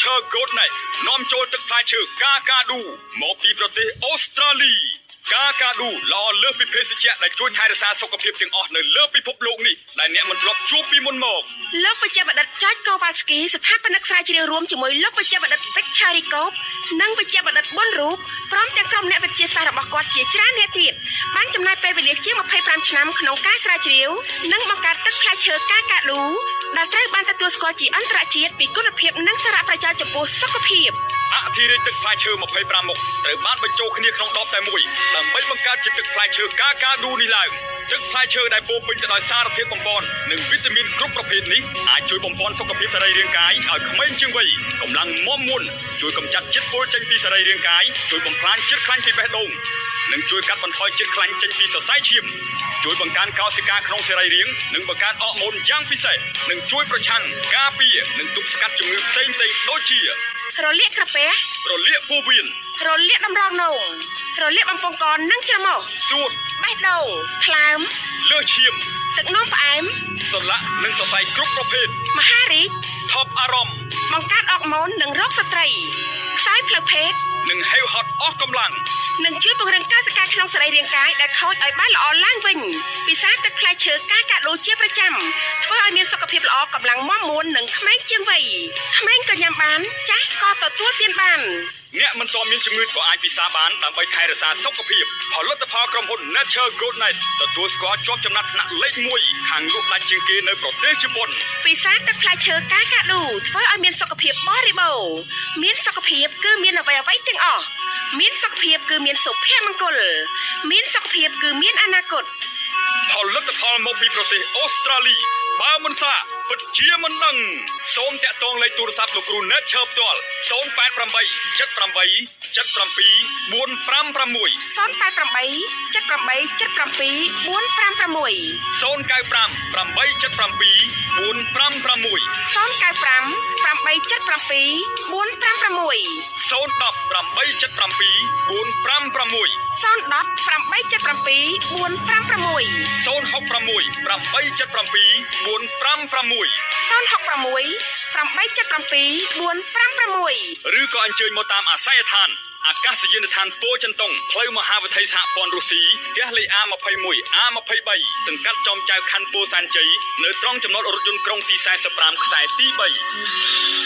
ឈើ Goodness នាំចូលទឹកផ្លែឈើកាកាឌូមកពីប្រទេសអូស្ត្រាលីកាកាឌូល្អលើសពីភេសជ្ជៈដែលជួយថែរក្សាសុខភាពទាំងអស់នៅលើពិភពលោកនេះដែលអ្នកមិនធ្លាប់ជួបពីមុនមក លោកវេជ្ជបណ្ឌិតចចកូវ៉ាល់ស្គីស្ថាបនិកស្រាវជ្រាវរួមជាមួយលោកវេជ្ជបណ្ឌិតវិកឆារីកូបនិងវេជ្ជបណ្ឌិតប៊ុនរូបព្រមទាំងក្រុមអ្នកវិទ្យាសាស្ត្ររបស់គាត់ជាច្រើនអ្នកទៀតបានចំណាយពេលវេលាជាង25ឆ្នាំក្នុងការស្រាវជ្រាវនិងបង្កើតទឹកផ្លែឈើកាកាឌូដែលត្រូវបានទទួលស្គាល់ជាអន្តរជាតិពីគុណភាពនិងសារៈប្រយោជន៍ចំពោះសុខភាព អធិរាជទឹកផ្លែឈើ25មុខត្រូវបានបញ្ចូលគ្នាក្នុងដបតែមួយដើម្បីបង្កើតជាទឹកផ្លែឈើកាកាឌូនេះឡើងទឹកផ្លែឈើដែលពោរពេញទៅដោយសារធាតុបំប៉ននិងវីតាមីនគ្រប់ប្រភេទនេះអាចជួយបំប៉នសុខភាពសរីរាង្គកាយឲ្យក្មេងជាងវ័យកម្លាំងមាំមួនជួយកម្ចាត់ជាតិពុលចេញពីសរីរាង្គកាយជួយបំផ្លាញជាតិខ្លាញ់ពីបេះដូងនិងជួយកាត់បន្ថយជាតិខ្លាញ់ចេញពីសរសៃឈាមជួយបង្កើនកោសិកាក្នុងសរីរាង្គនិងបង្កើតអរម៉ូនយ៉ាងពិសេសនិងជួយប្រឆាំងការពារនិងទប់ស្កាត់ជំងឺផ្សេងៗដូចជា រលាកក្រពះ រលាកពោះវៀន រលាកតម្រងនោមរលាកបំពង់កនិងច្រមុះ សួត បេះដូងថ្លើម លើសឈាម ទឹកនោមផ្អែម សន្លាក់និងសរសៃគ្រប់ប្រភេទ មហារីក ថប់អារម្មណ៍ បង្កើតអរម៉ូននិងរោគស្ត្រីខ្សោយផ្លូវភេទ និងហេវហត់អស់កម្លាំង និងជួយពង្រឹងកោសិកាក្នុងសរីរាង្គកាយដែលខូចឲ្យបានល្អឡើងវិញពិសាទឹកផ្លែឈើកាកាដូជាប្រចាំធ្វើឲ្យមានសុខភាពល្អកម្លាំងមាំមួននិងក្មេងជាងវ័យក្មេងក៏ញ៉ាំបានចាស់ក៏ទទួលទានបាន អ្នកមិនទាន់មានជំងឺក៏អាចពិសាបានដើម្បីថែរក្សាសុខភាពផលិតផលក្រុមហ៊ុន Nature Goodness ទទួលស្គាល់ជាប់ចំណាត់ថ្នាក់លេខ1ខាងលក់ដាច់ជាងគេនៅប្រទេសជប៉ុន ពិសាទឹកផ្លែឈើកាកាឌូធ្វើឲ្យមានសុខភាពបរិបូរណ៍មានសុខភាពគឺមានអ្វីអ្វីទាំងអស់មានសុខភាពគឺមានសុភមង្គលមានសុខភាពគឺមានអនាគត ផលិតផលមកពីប្រទេសអូស្ត្រាលីបើមិនសាកពិតជាមិនដឹងសូមតាក់ទងលេខទូរស័ព្ទលោកគ្រូ Nature ផ្ទាល់088 78 77 456 088 78 77 456 095 877 456 095 877 456 010 877 456 010 877 456 066 877 456 066 877 456 ឬក៏អញ្ជើញមកតាមអាសយដ្ឋានអាកាសយានដ្ឋានពោធិ៍ចិនតុងផ្លូវមហាវិថីសហព័ន្ធរុស្ស៊ីផ្ទះលេខ A21 A23 សង្កាត់ចោមចៅខណ្ឌពោធិ៍សែនជ័យនៅត្រង់ចំណតរថយន្តក្រុងទី45ខ្សែទី3។